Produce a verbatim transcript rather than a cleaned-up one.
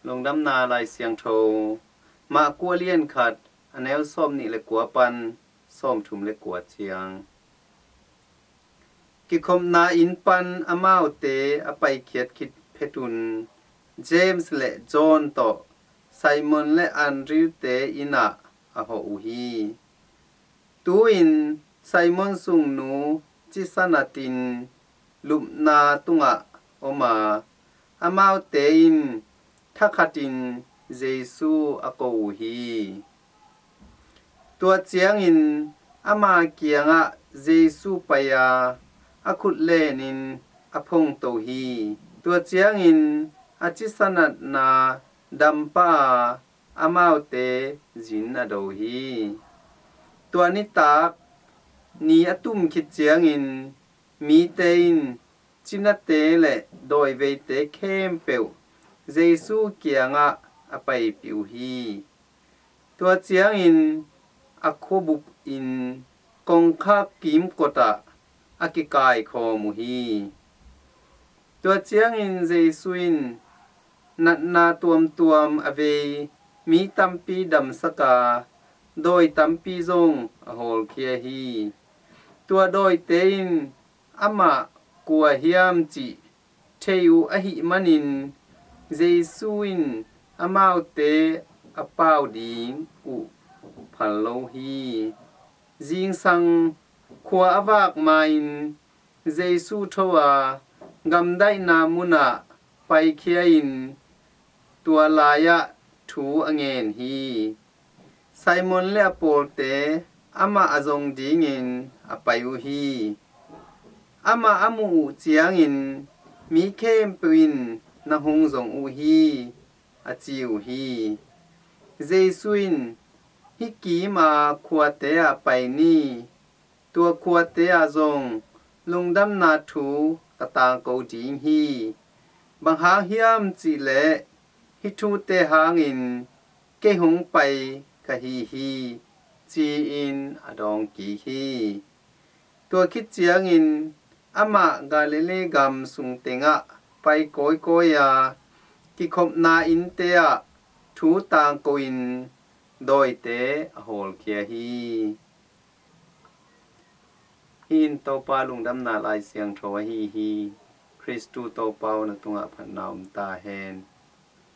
Lungdamna Lai Siangtho, Mark a lian khat, a neu sawmnih le kua pan sawmthum le kua ciang. Kikhopna inn pan amaute a paikhiat khit phetun James le John tawh Simon le Andrew-te inn ah a hawh uh hi. Tu-in Simon sungnu cisanatin lupna tungah om a, amaute in thakhatin Jesu a ko uh hi. Tua ciangin ama kiangah Jesu pai a, a khut lenin a phongto hi. Tua ciangin a cisanatna dampah a, amaute zin a do hi. Tua nitak ni a tum khit ciangin mite in cinate le dawiveite khempeuh Jesu kiangah a paipih uh hi. Tua ciangin a khuabup in kongkhak kimkot ah a kikaikhawm uh hi. Tua ciangin Jesu in natna tuamtuam a vei mi tampi damsak a, dawi tampi zong a hawlkhia hi. Tua dawite in amah kua hiam cih thei uh ahih manin Jesu in amaute a pau ding uh phal lo hi. Zingsang khua a vak ma-in Jesu tho a, gamdaihna munah paikhia-in tua lai-ah thu a ngen hi. Simon le a pawlte amah a zong dingin a pai uh hi. Amah a muh uh ciangin mi khempeuh in na hong zong uh hi, a ci uh hi. Jesu in, "Hih kim a khuate ah pai ni. Tua khuate ah zong lungdamna thu ka tangko ding hi. Bang hang hiam cihleh hih thute hangin kei hong pai ka hi hi," ci-in a dawng kik hi. Tua khit ciangin amah Galilee gam sung tengah pai kawikawi a, kikhopna innte ah thu tangko-in dawite a hawlkhia hi. Hih in Topa Lungdamna Lai Siangtho ahi hi. Khristu Topa aw, na tungah phatna om ta hen.